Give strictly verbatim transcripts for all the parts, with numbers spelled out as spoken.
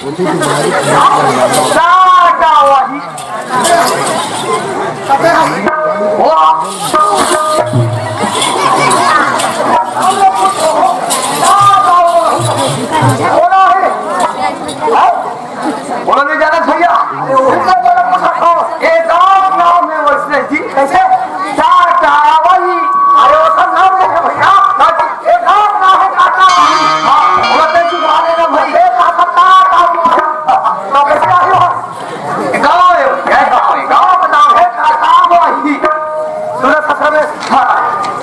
साटा वही। वाह। बोला नहीं जाना भैया। अरे, वही तो बोला, पूछा था। एक आध नाम है वैष्णव जी। कैसे? साटा वही। अरे, वो सब नाम नहीं है भैया। हाँ जी। एक आध नाम है काटा वही। हाँ, बोलते सुधारे ना भाई। एक आध नाम है। तो कैसे आए हो? गाँव है, यह गाँव है, गाँव का नाम है काटा वही। सुनो ससुर में, हाँ,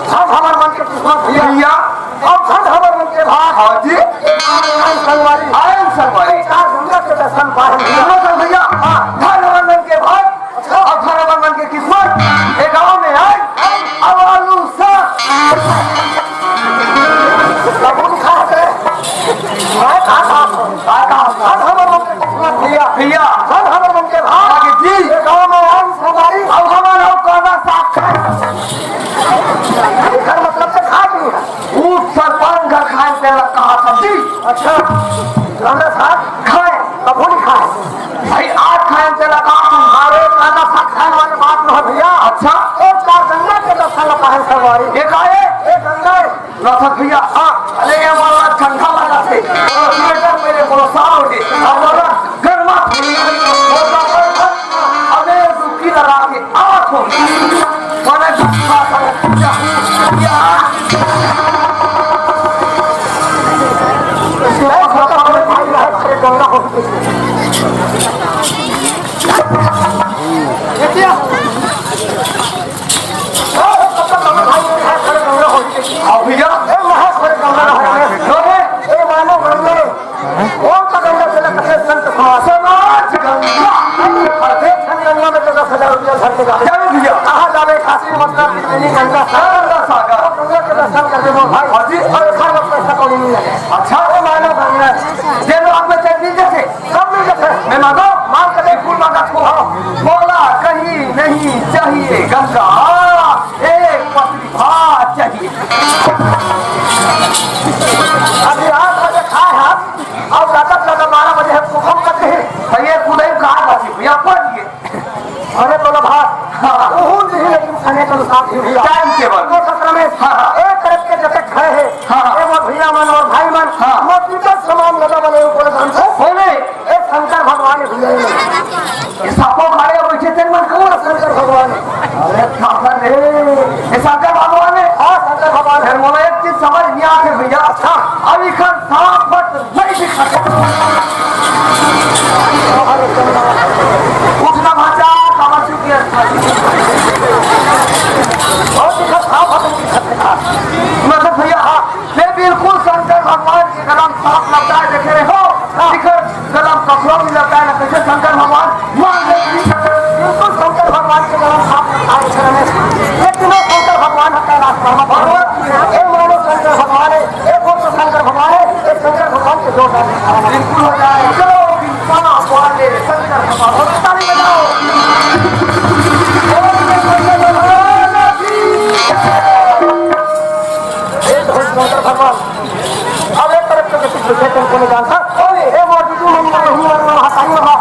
हम हमारे मन के किस्मत भैया। भैया। अब धन हमारे मन के भाग। हाँ जी। आयन संगवारी। आयन संगवारी। चार गंगा के दर्शन पाए हम भैया। सुनो तो भैया, हाँ, धन हमारे मन के भाग। अच्छा। अब धन हमारे मन के किस्मत। ये गाँव में आए, अब आलू सा। कबूल खा के। मैं कहा था, कहा था, धन हमारे मन के भैया, भैया। धन हमर मन के भाग। आगे जी। ये गाँव में आन हमारी। अब हमन अउ काना साग खाए। एकर मतलब से खा ली है। ऊ सरपंच घर खाए तेला कहा था जी। अच्छा, काना साग खाए। कभू नहीं खाए। भाई, आज खाए तेला कहा था। अरे, काना साग खाए वाली बात न है भैया। अच्छा। एक चार गंगा के दर्शन ला पाए सवारी। ये काहे? ये गंगा है। रथक भैया, हाँ, अरे ये वाला ठंडा लगा थे, बोलो स्वेटर पहने, बोलो साल उठे, अब बोला गर्मा, बोला गर्मा, अबे डुबकी लगा के आवा थो, मैंने झटका सा, या, या। हाँ भैया। ए, महाशय गंगा नहाने। हाँ। ए, मानो गंगा। कौन सा गंगा से लगता है संत समाज? समाज गंगा। अरे, प्रत्येक क्षण गंगा में दस हजार रुपया खर्च कर। चलो भैया। कहाँ जावे काशी मतलब त्रिवेणी गंगा सागर। गंगा सागर। गंगा के दर्शन कर दे मोर भाई। हाँ जी। और घर में पैसा कौड़ी नहीं लगे। अच्छा। ए, मानो गंगा। ये लोग आप में चटनी जैसे। सब मिल जाते हैं। मैं मांगो, मांग के देख, फूल मांगा तो। हाँ। बोला कहीं नहीं चाहिए गंगा, एक पत्री भात चाहिए। अभी आठ बजे खाए हम, और ज्यादा से ज्यादा बारह बजे हम कुछ हम करते हैं। भैया, कुछ नहीं कहा बची, भैया, पढ़ लिए। अरे तो भात, हाँ। वो नहीं, लेकिन खाने के अनुसार भी भैया। Time table. तो सत्र में हाँ, हाँ। एक तरफ के जैसे खड़े हैं, हाँ, हाँ। ए मोर भैया मन, मोर भाई मन, हाँ। मोर पिता समान लगा बने ऊपर हमसे। बोले। ए शंकर भगवान है भैया, ये लोग। ये सबको खड़े हो बैठे थे, मन कौन शंकर भगवान है? अरे बाबा रे, ये शंकर भगवान है? हाँ, शंकर भगवान है। फिर बोला, एक चीज समझ नहीं आते भैया। अच्छा। अब इखर सांप बट नहीं दिखाते। उठना भाचा, कामा चुकी है। बहुत दिखा सांप बट नहीं दिखाते। मतलब भैया, हाँ, मैं बिल्कुल शंकर भगवान के कदम सांप लगता है, देखे रहे हो? हाँ। इखर गला में कपड़ा भी लटकाए ना, कैसे शंकर भगवान मान ले। बिल्कुल शंकर भगवान के गला में सांप लटकाए खड़े हैं। ये तीनों शंकर भगवान का रास्ता है। भगवान की है। ये मानो शंकर भगवान है, ये बोल तो शंकर भगवान है, ये शंकर भगवान के जोरदार है। बिल्कुल हो जाए। चलो, बिल्कुल आप बोल ले, शंकर भगवान। ताली बजाओ। बोल ले शंकर भगवान की। एक हो शंकर भगवान। अब एक तरफ से किसी दूसरे को नहीं जानता। ए, वो दीदी, मम्मी, मम्मी, मम्मी, वहाँ सारी वहाँ।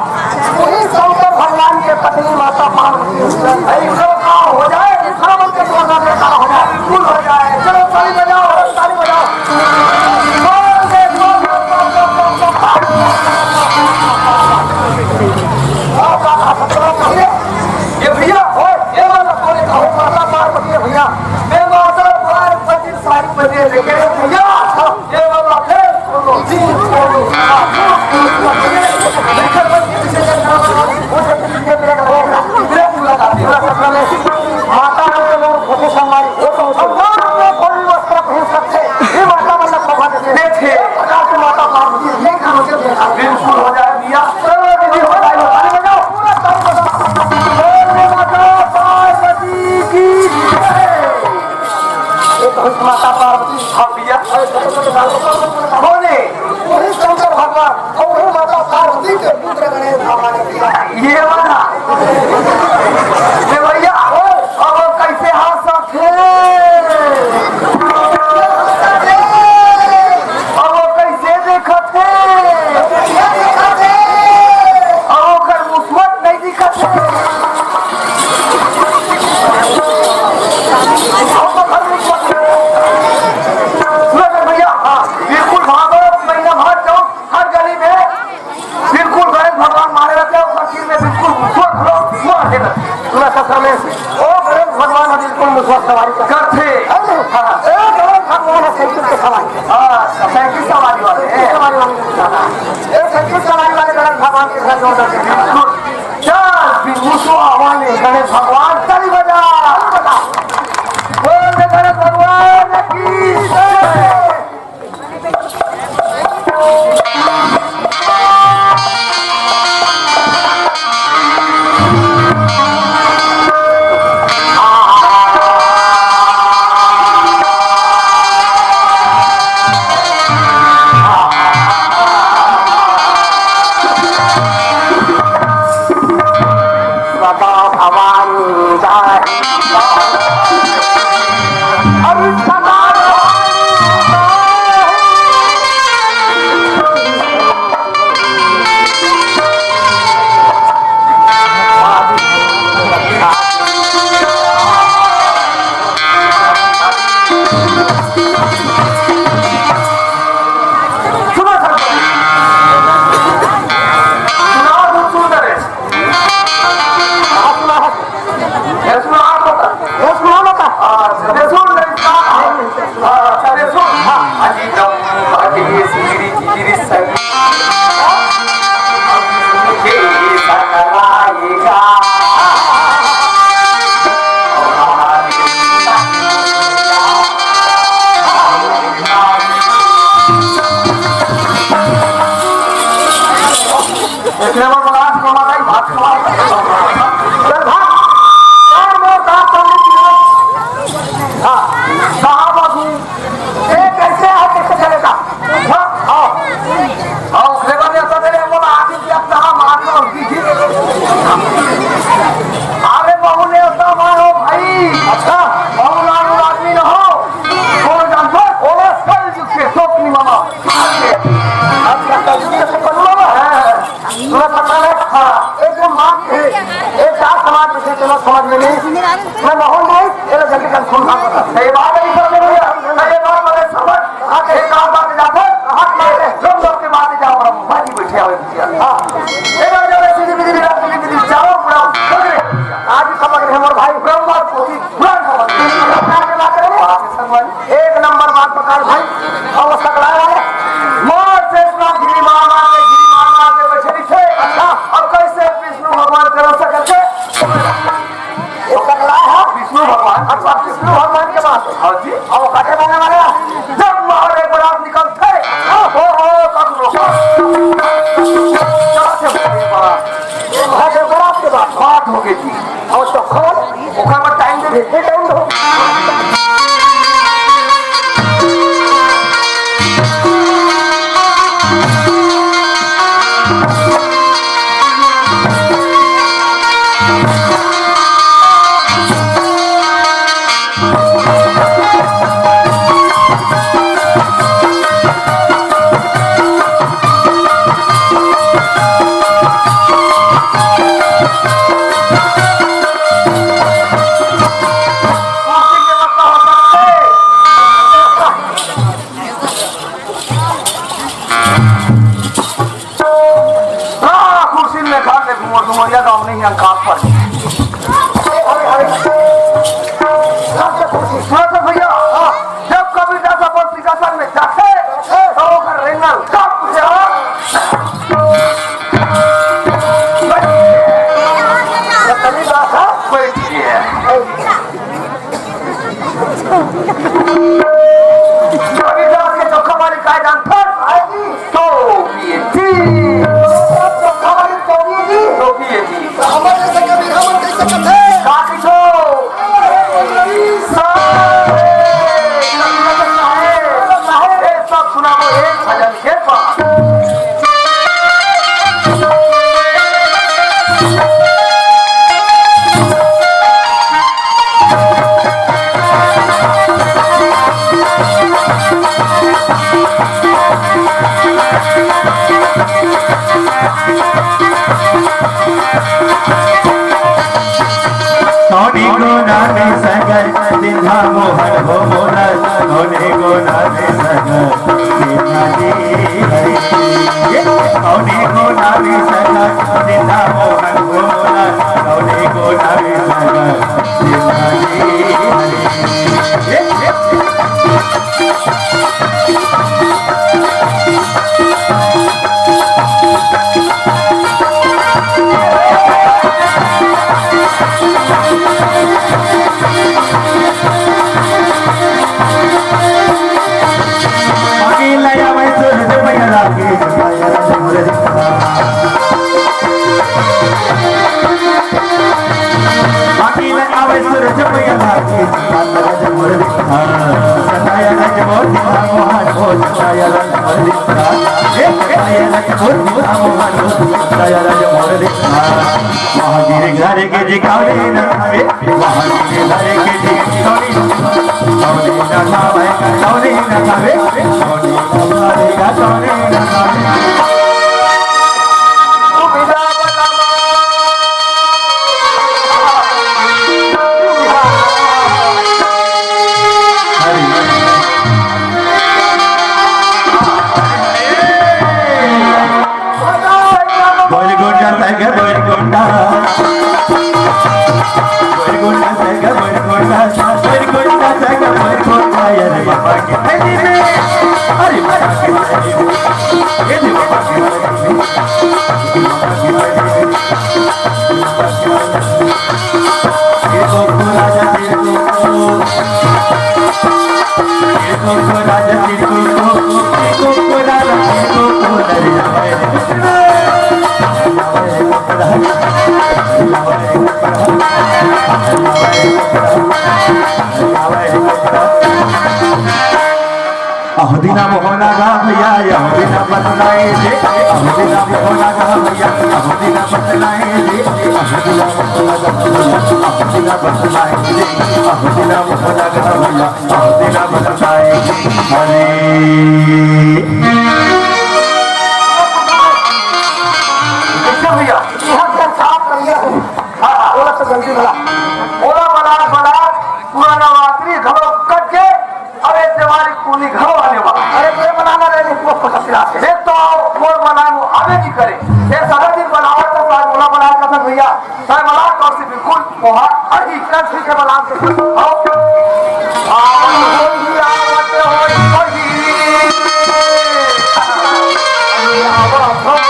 वही शंकर भगवान के पत्नी माता पार्वती। भाई, सब काम हो जाए, दूसरा मन के समझ में काम हो जाए, भूल हो जाए। चलो, ताली बजाओ, ताली बजाओ। बोल दे, बोल, बोल। ये भैया, ओए, ये वाला कौन है? कहो, माता पार्वती है भैया। मैं माता पार्वती सारी बजे लेके भैया, ये वाला ले, बोलो, जी, बोलो। माता राम के लोग भूखे संभाली, वो तो भगवान ने कोई वस्त्र पहन सकते, ये माता मतलब शोभा देते। देखिए, प्रकार से माता पार्वती ये काम से देखा। बिल्कुल हो जाए भैया। चलो दीदी, हो जाए, ताली बजाओ, पूरा ताली बजाओ। बोल माता पार्वती की जय। ये तो माता पार्वती। हाँ भैया। बोले। वही शंकर भगवान और वही माता पार्वती के पुत्र गणेश भगवान ने किया। ये वाला। ये भैया, अब वो कैसे हंसत हे? अब वो कैसे देखत हे? हाँ, सैंतीस सवारी वाले। सैंतीस सवारी वाले। ए, सैंतीस सवारी वाले गणेश भगवान के घर जोर दे। बिल्कुल। चल, बिल्कुल तो आवा नहीं, गणेश भगवान, ताली बजा। बोल दे गणेश भगवान की जय। एकरे बर बड़ा आज कमा भाई, भात खवा। चल भात। और मोर दांत तो नहीं गिरे। हाँ, कहाँ बाबू? ए, कैसे है, कैसे चलेगा? हाँ, आओ। आओ, ओकरे बर ऐसा करे, बोला, आदमी क्या कहा, मार लो, उनकी जी। अरे, बहू ने ऐसा मारो भाई। अच्छा। बहू लाल आदमी न हो। कौन जानता है? ओला कल युग के शोक निमामा। आज का कल युग के शोक निमामा। हाँ। तोला पता नहीं? हाँ, एक जो माँ थे, एक साथ समाज में थे, चलो समझ में नहीं। मैं मोहन नहीं, चलो जल्दी कर खून खा कर। सही बात है, ईश्वर में भैया, सही बात बोले समझ। हाँ, एक काम बात जाते, हाथ मार ले, लोग लोग के बात जाओ, बड़ा मुंह की बैठे हुए भैया। हाँ, एक बार जब सीधी विधि विधान, सीधी विधि जाओ, पूरा समझ रहे। आज ही समझ रहे हमारे भाई, ब्रह्मा को भी, ब्रह्मा को भी। एक नंबर बात बता भाई, अब सकला है। मार से इतना घिरी मार मार के, घिरी मार मार के बैठे लिखे। अच्छा, अब कैसे विष्णु भगवान कर सकते? ये सकला है विष्णु भगवान। अच्छा, विष्णु भगवान के बात। हाँ जी। अब काटे मांगे वाला, जब मारे बरात निकलते, ओ हो हो, तब लोग। चलो, चलो, बरात। ये मारे बरात के बाद बात हो गई थी। और तो खोल, ओकर बाद टाइम दे, भेजे टाइम दो। हाँ, कुर्सी में खा के घूमो, डुमरिया गांव नहीं, हम काम पर। सुनो तो भैया, हाँ, जब कबीरदास अपन सिंहासन में जाते, तो ओकर रेंगल कब से हो? कबीरदास, हाँ, बैठ गया। कबीरदास के चोखा वाली काय जानथस? तो ये जी। चोखा वाली तो ये जी। तो ये जी। हमर जैसे कबीर हमन कैसे करथे? का किछो? सारे। ये सब सुनाओ एक भजन के बाद। कौनी को नामे सगर सिंधा मोहन हो मोला, कौनी को नामे सगर सिंधा जी हरी। कौनी को नामे सगर सिंधा मोहन हो मोला, कौनी को नामे सगर सिंधा जी हरी। महावीर घर के जिगावे न खावे, महावीर घर के जिगावे न खावे, न खावे, न खावे। बोल गोंडा सागर, बोल गोंडा। बोल गोंडा सागर, बोल गोंडा। बोल गोंडा सागर, बोल गोंडा। अरे बाबा के हरी में, अरे बाबा के हरी में, ये दे बाबा के हरी में। ये तो राजा, ये तो अहो दीना मोहना गा भैया, अहो दीना बतलाए दे, अहो दीना मोहना गा भैया, अहो दीना बतलाए दे, अहो दीना मोहना गा भैया, अहो दीना बतलाए दे, अहो दीना मोहना गा भैया। अच्छा भैया, यहाँ से साफ कर लिया तू। हाँ, हाँ, ओला तो जल्दी बना। ओला बना, बना, पूरा नवरात्रि घरो कट के, अब एक दिवाली पूरी घरो आने वाला। अरे, कोई बनाना रहे, नहीं, वो पकड़ के आते। देख तो आओ, मोर बनाए वो आवे की करे। ये सारा दिन बनावट का साग ओला बना कर भैया। मैं बलात्कार से बिल्कुल मोहा अही। इतना ठीक है, बलात्कार से आओ। आवत होई, आवत होई, होई। आवत होई।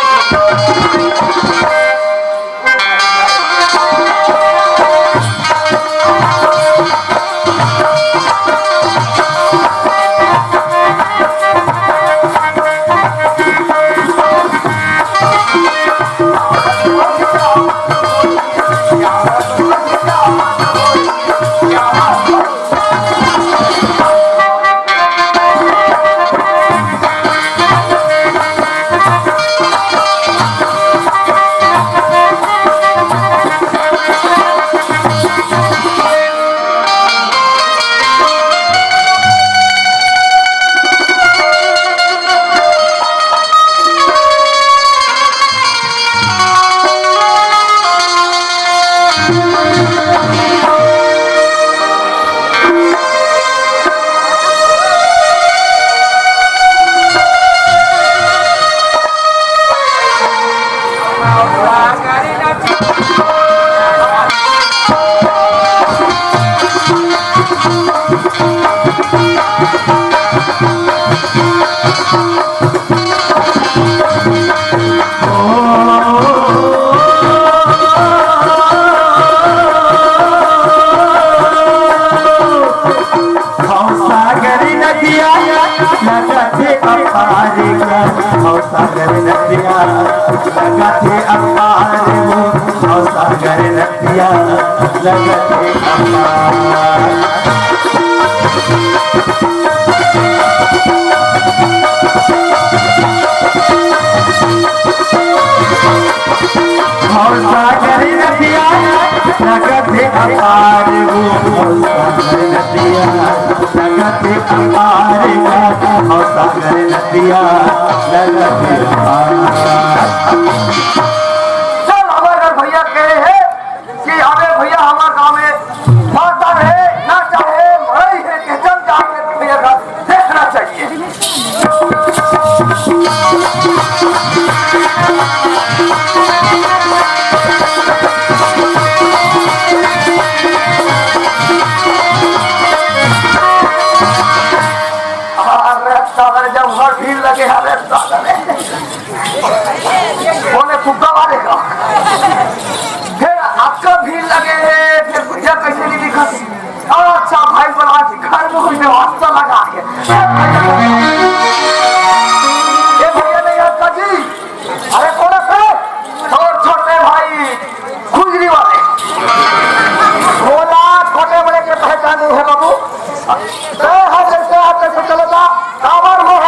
भवसागर नदिया लगथे अपार का, भवसागर नदिया लगथे अपार वो, भवसागर नदिया लगथे अपार। भवसागर नदिया लगथे अपार वो, भवसागर नदिया लगथे अपार का, भवसागर नदिया लगथे अपार। चल, हमार घर भैया कहे हे कि अबे भैया, हमार गाँव में माता हे, ना चाहे मरई हे, के चल जाके भैया घर देखना चाहिए। अरे साला, जब हर भीड़ लगे, अरे साला रे। बोले, "तू दबा देगा।" फिर आपका भीड़ लगे, फिर भैया कैसे नहीं दिखा? अच्छा भाई, बड़ा घर में कोई व्यवस्था लगा के। ए भैया, नहीं आपका जी। अरे कौन है? और छोटे भाई खुजली वाले। बोला, छोटे बड़े के पहचान नहीं है बाबू। तय है जैसे आप कैसे चलेगा, कांवर में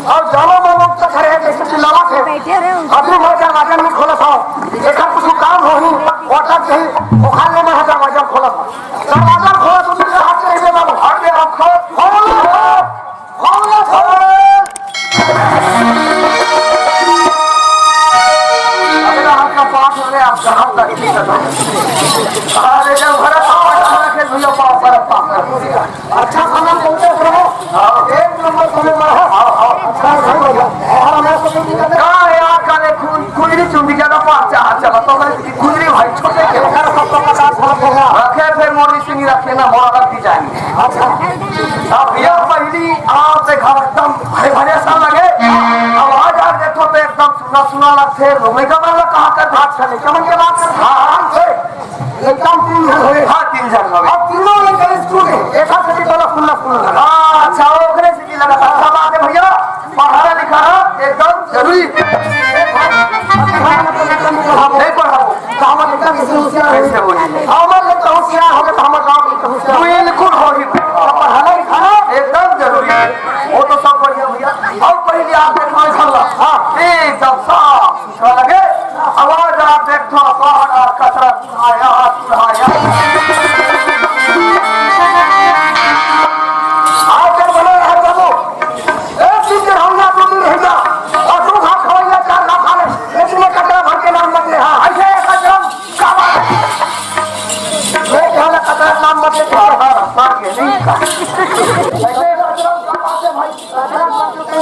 अउ जानो मानो त खड़े हे, जइसे चिल्लावत हे। बैठे रहे। अभी मैं दरवाजा नहीं खोलत हव। एकर कुछ काम होही, ओकर कहीं ओखर ले मैं दरवाजा खोलत हव। दरवाजा खोलत हव, तो मेरे हाथ में दे बाबू। हट दे, हम खोल, खोल, खोल, खोल। अरे, आपका पास वाले, आप कहाँ तक की करना? अरे, जब भरत पापा रखे, भैया, पापा, पापा। अच्छा खाना पहुंचे प्रभु। हाँ। एक नंबर खाने वाला है। हाँ, हाँ। अच्छा, भाई, भैया। और हमारे को भी निकल का यार, काले खुजरी चुंदी ज्यादा पास चाह चला तो मैं खुजरी भाई छोटे के। अगर सबको पचास हाथ होगा। रखे फिर मोरी सिंह रखे ना, मोरा रख दी जाएंगे। अच्छा। अब ये पहली आप देखा एकदम भरे भरे सा लगे। अब आ जा देखो तो एकदम सुना सुना लगते हैं। लोग नहीं का मतलब कहाँ कर बात करने, कमन के बात कर। हाँ, हाँ, ए, एकदम तीन झन होए। हाँ, तीन झन होए। अब तीनों लइका स्कूल में, एक हाथ से वाला फुल्ला फुल्ला लगा। हाँ, अच्छा, ओकरे से की लगा। अच्छा बात है भैया, पढ़ाना लिखाना एकदम जरूरी। नहीं पढ़ाबो। तो हमर लइका कैसे होशियार हो? कैसे होई? हमर लइका होशियार हो गए तो हमर गाँव के होशियार हो। बिल्कुल होही भाई। तो पढ़ाना लिखाना एकदम जरूरी है। वो तो सब बढ़िया भैया। अब पहले आप देखो, हाँ। एकदम साफ सुथरा लगे। आवाज आप देखो, बाहर आ, कचरा उठाया, हाथ उठाया। आजकल बना रहा बाबू, एक दिन के रहूंगा, दो दिन रहूंगा, और दो घाट खवाइया, चार घाट खा ले, लेकिन ये कचरा भर के नाम मत ले। हाँ, ऐसे कचरा का बात है? मैं कहना कचरा नाम मत ले। हाँ, हाँ, हाँ, ये नहीं का। ऐसे कचरा का बात है भाई, कचरा मत ले।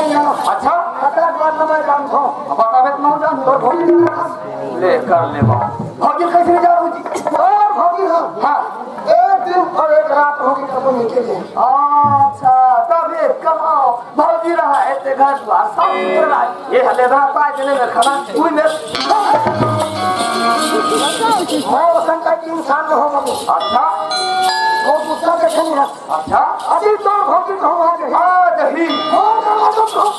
अच्छा? कचरा बात ना मैं जानता हूँ। अब बतावे तो नहीं जानता। ले कर ले बाबू। भौजी कैसे जा रही थी? और भौजी हाँ। हाँ। एक दिन और एक रात होगी तब मिलके ले। अच्छा, तब ये कहाँ भौजी रहा है ते घर द्वार साफ सुथरा रहा है। ये हले रहा पाए देने में खाना कोई में। मैं वसन का एक इंसान न हो बाबू। अच्छा। वो गुस्सा देखे नहीं है। अच्छा। अभी तो भौजी कहूँ आ गई। आ गई। वो दरवाजा खोल।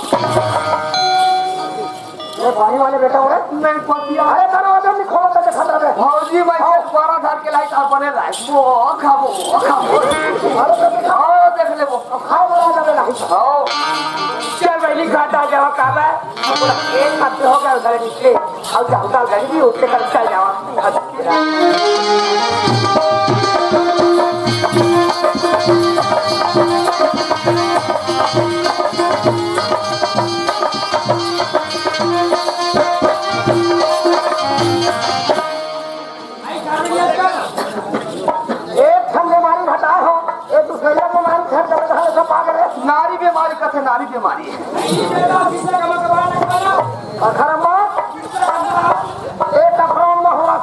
ये पानी वाले बेटा हो रे? नहीं पतिया। अरे दरवाजा नहीं खोला था, देखा था बे। भौजी मैं हाँ। के दोबारा धर के लाई था बने लाई। वो खाबो, वो खाबो। अरे तो देखा। हाँ, देख ले वो। अब खाए वाला लगे ना। हाँ। चल भाई, नहीं खाता जावा का बे। एक हफ्ते हो गया उधर निकले। अब जाऊंगा घर भी उसके कर चल जावा। एक ठन बीमारी घटाए हो, एक दूसरे बीमारी घर का बता है, सब पागल है। नारी बीमारी कथे, नारी बीमारी। अखरम्मा, एक अखरम्मा हुआ।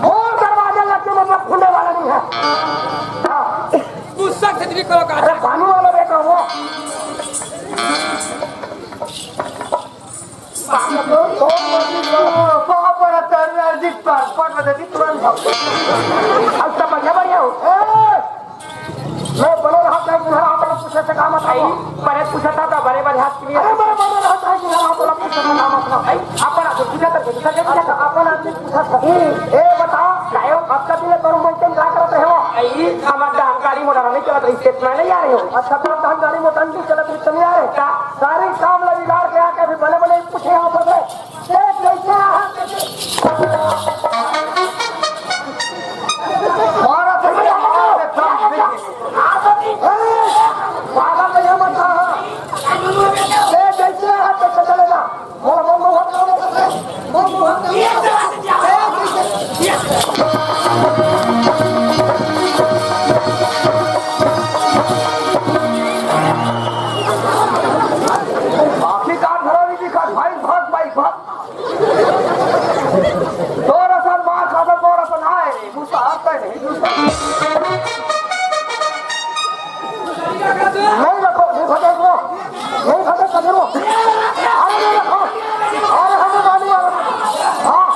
मोर दरवाजा लग के मतलब खुलने वाला नहीं है। हाँ। गुस्सा से भी करो का। अरे पानी वाला बेटा वो। पापा, पर तर नजदीक पर, पर बदती तुरंत भाग। अब तो बढ़िया, बढ़िया हो। ए! मैं बने रहा, मैं तुम्हारा आप लोग पूछे से काम आता है। बड़े पूछा था, तो बड़े, बड़े हाथ के लिए। अरे, मैं बने रहा, मैं तुम्हारा आप लोग पूछे से काम आता है। अपन आदमी पूछा था, दूसरा क्या पूछा था? अपन आदमी पूछा था। ए, बता, लायो, अब कभी ले करूँ, मैं तुम क्या करते हो? आई, हमारा गाड़ी मोटर नहीं चलत रही, स्टेट में नहीं आ रहे हो। अच्छा, तो हम गाड़ी मोटर नहीं चलत रही, तुम नहीं आ रहे? का? सारे काम ला बिगाड़ के आके अभी बने बने पूछे यहाँ पर से। ए, कैसे रहा? मारा तो ये मारा तो ये। ए, मारा तो ये मत रहा। ए, कैसे रहा? कैसे चलेगा? बोल, बोल, बोल, बोल, बोल। आखिरकार घरों नहीं दिखा, भाई, भाग, भाई, भाग। तोर असन मार खाथस, मोर असन आय रे, गुस्सा आता है नहीं, गुस्सा। नहीं रखो, नहीं फटे वो, नहीं फटे कदर वो। अरे नहीं रखो, अरे हम गाड़ी वाला। हाँ।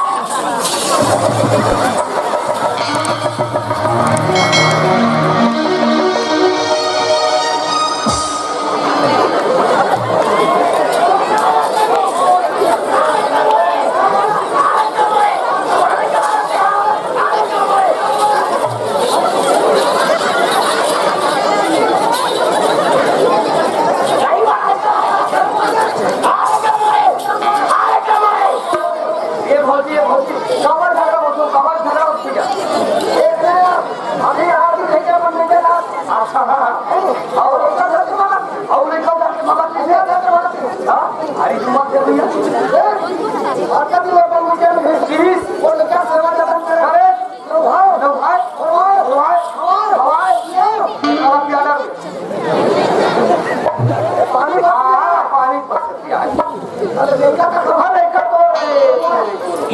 हाँ? अरे, तुम बात कर रही है? हाँ, कर रही है, अपन लोग क्या है? गिरीश, वो लोग क्या सेवा जतन कर रहे हैं? अरे, लो भाई, लो भाई, लो भाई, लो भाई, लो भाई, ये। अब आप क्या कर रहे हो? पानी, हाँ, पानी पसंद किया है। अरे, देखा था, अरे, कर दो रे।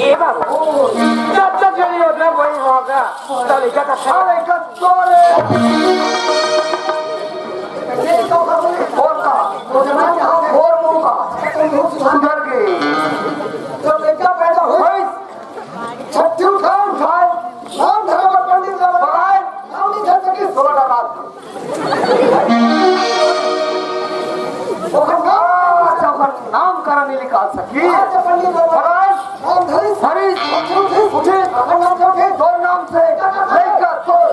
ये बाबू, जब तक जो नहीं होता, वही होगा। चल, इधर का, अरे, कर दो रे। और का? और मुंह का? सुधर गए। जब लड़का पैदा हुआ, भाई, छठी उठाए, उठाए, नाम धरे बर पंडित ला बुलाए। नाम नहीं धर सके। सोलह का रात। ओकर नाम, अच्छा, ओकर नाम करा नहीं निकाल सकी। आज पंडित ला बुलाए। नाम धरिस। धरिस। उठे, उठे। अपन नाम से उठे। तोर नाम से। लइका तोर।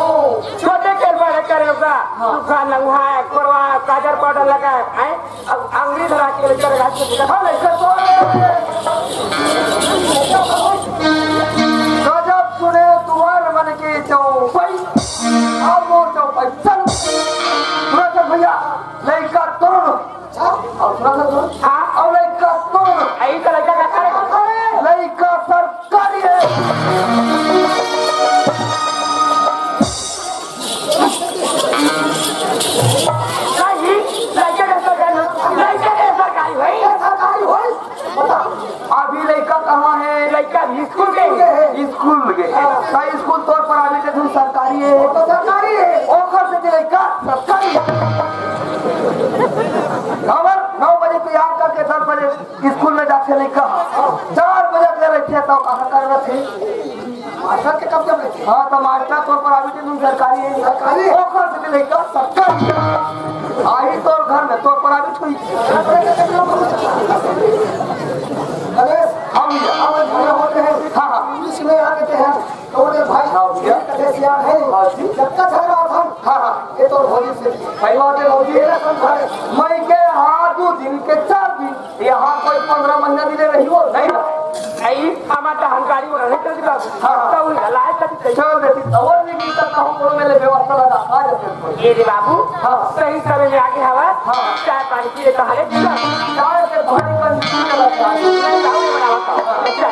ओ। छोटे के बड़े करे होगा। हाँ। दुकान लंगवा है, कोरवा, काजर पाउडर लगा है, हैं? अब अंगरी धरा के लइका लगा के दिखा, लइका तोर। गजब सुने तुम्हार मन के चौपाई। अब मोर चौपाई। चल। पूरा चल भैया, लइका तोर। अच्छा, अउ सुना था तोर? हाँ। अउ लइका तोर। अई तो लइका का करे? लइका सरकारी है। नहीं, लइका का सरकारी, लइका का सरकारी भाई। ये सरकारी होई? बता। अभी लइका कहाँ है? लइका स्कूल गए। स्कूल गए। हाँ। तो स्कूल तोर प्राइवेट है, तू सरकारी है। वो तो सरकारी है। ओकर से लइका सरकारी है। खबर नौ बजे तैयार करके दस बजे स्कूल में जाके लइका चार बजे के रहते तो कहाँ कर रहे थे? मास्टर के कब जब रहते? हाँ, तो मास्टर तोर प्राइवेट है, तू सरकारी है। सरकारी है। ओकर से लइका सरकारी है। आई तोर घर में तोर प्राइवेट हुई। अरे, हम ये, हम ये होते हैं। हाँ, हाँ। पुलिस में आ देते हैं। तो बोले, "भाई, हाँ, भैया। कथे सियान है। हाँ, जी। जब तक है रात हम, हाँ, हाँ। ये तो भौजी से। सही बात है, भौजी। ये ना समझा रहे। मैं के हाँ, दो दिन के चार दिन, यहाँ कोई पंद्रह महीना दिले रही हो, नहीं ना? नहीं, हमारा तो हंकारी हो रहे, चल दिला। हाँ, हाँ। तो वही हलाए तक चल देती, तो वो नहीं मिलता, तो हम बोलो, मेरे व्यवस्था लगा, आ जाते हैं। ये रे बाबू, हाँ। सही समय में आगे हवा, हाँ। चाय पानी पी ले, तो हले चल। चाय के पानी बन के लग जाए। चाय बनावा था। चल।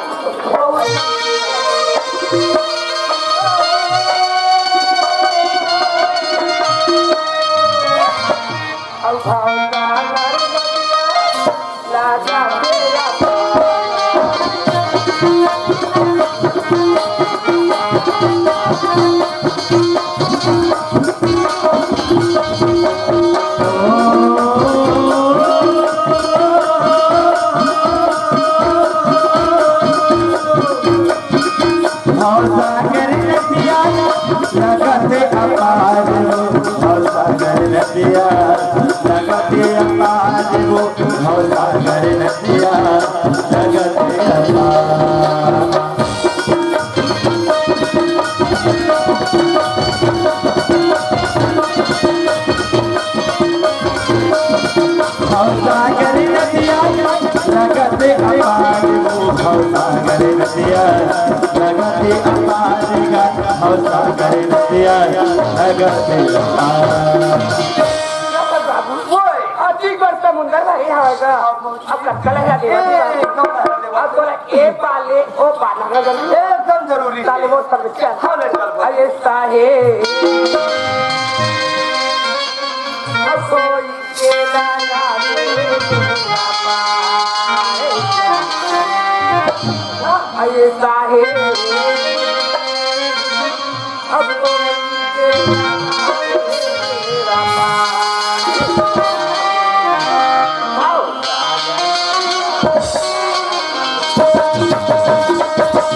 भवसागर नदिया लगत अपार वो, भवसागर नदिया लगत अपार वो, भवसागर नदिया लगत अपार। भवसागर नदिया लगत अपार वो, भवसागर नदिया लगत अपार गा, भवसागर नदिया लगत अपार। बाबू, ओए, अति बड़ समुंदर भाई हवे गा। अब कतका लहिया देवा, ए, देवा। एकदम लहिया देवा। अब तोला ए पाले, ओ पार लगना जरूरी। एकदम जरूरी। ताले वो सब चल। हाँ, ले चल, बोल। अरे साहे। अब कोई के लगा दे, अरे साहे। अब कोई के लगा दे,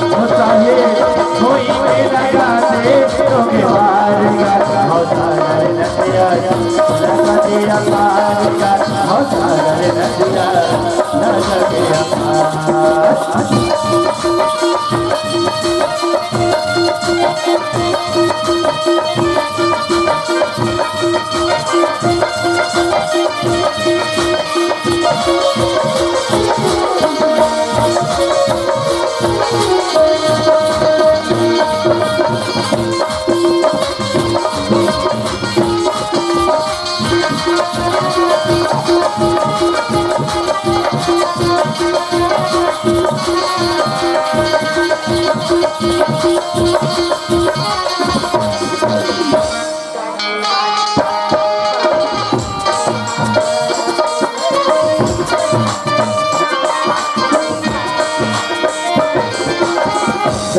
होता है कोई मेरा गाते तो के पार का, होता है नदिया, नदिया पार का, होता है नदिया, नदिया पार।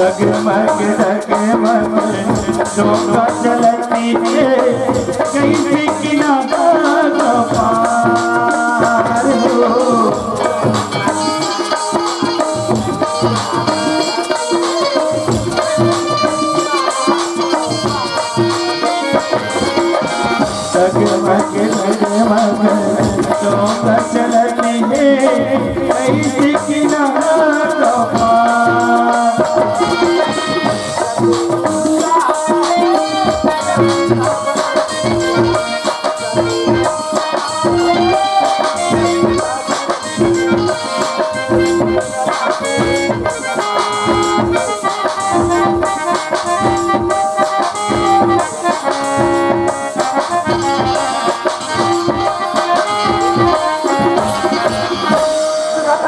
डगमग डगमग डोंका चलत हे, कइसे कि नहा पार हो। डगमग डगमग डोंका चलत हे, कइसे कि नहा पार।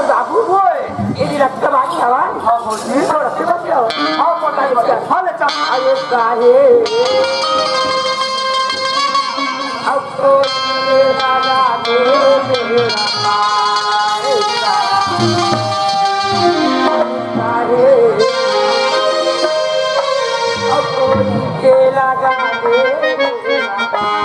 बाबू होय, एदी रखत बानी हवा। हाँ, भौजी। थोड़ा से बच जाओ। हाँ, पता नहीं बच जाओ। हाँ, ले चल। अरे काहे? अब तो ये वाला मेरा पाएगा। काहे? अब तो ये लगा मेरा पाएगा।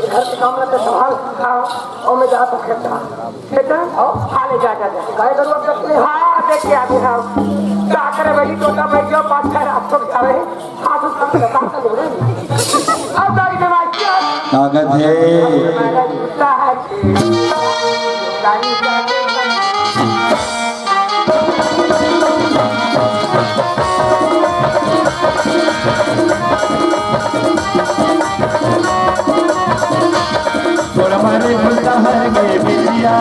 घर के काम रहता, संभाल। हाँ, और मैं जात हूँ खेत। खेत? हाँ, हाँ, ले जा, जा, जा। गाय गरु अब तक ले, हाँ, देख के आगे, हाँ। का करे भाई, तोता भाई, जो पाँच छह रात को जा रहे। हाँ, तो काम करता, काम कर रहे। अब गाड़ी में मार के। ताकत है। कुत्ता है। गाड़ी में थोड़ा मारे भूलता हर के बिटिया।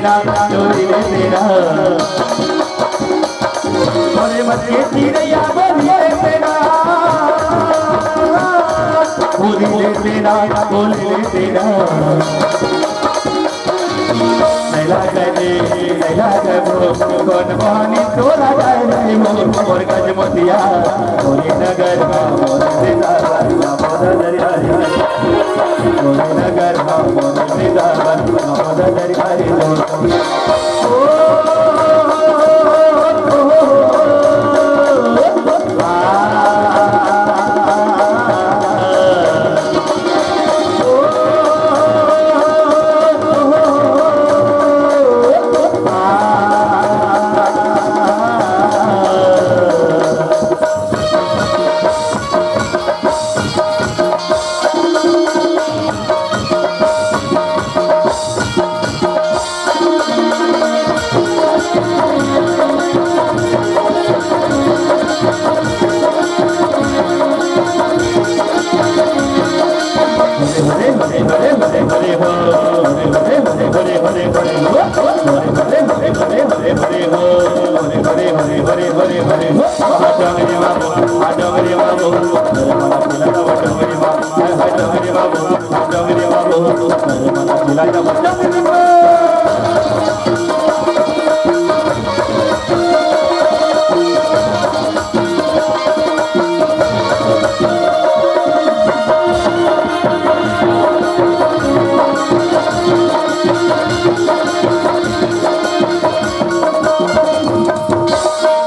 तेरा, चोरी रे तेरा। अरे मत के चिड़ैया बोली रे तेरा, बोली रे तेरा, बोली रे तेरा। नैला गए, नैला गए वो, कौन बहानी तोरा गए रे वो, और गजमोतिया, मोरी नगर, मोरी नगर, मोरी नगर, मोरी नगर, मोरी नगर।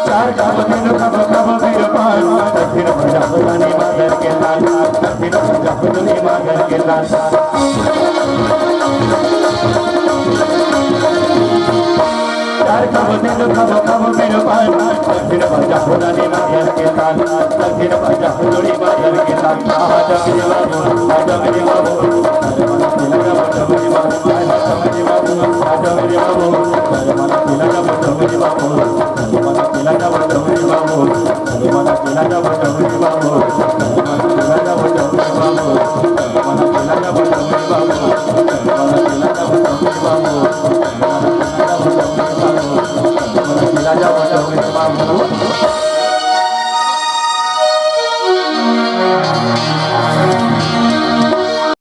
चार खाबो तीन खाबो खाबो बीर पान, दक्षिण भजा भूटानी मादर के लाल, दक्षिण भजा भूटानी मादर के लाल। चार खाबो तीन खाबो खाबो बीर पान, दक्षिण भजा भूटानी मादर के लाल, दक्षिण भजा भूटानी मादर के लाल। आहा जगरी बाबू, आहा जगरी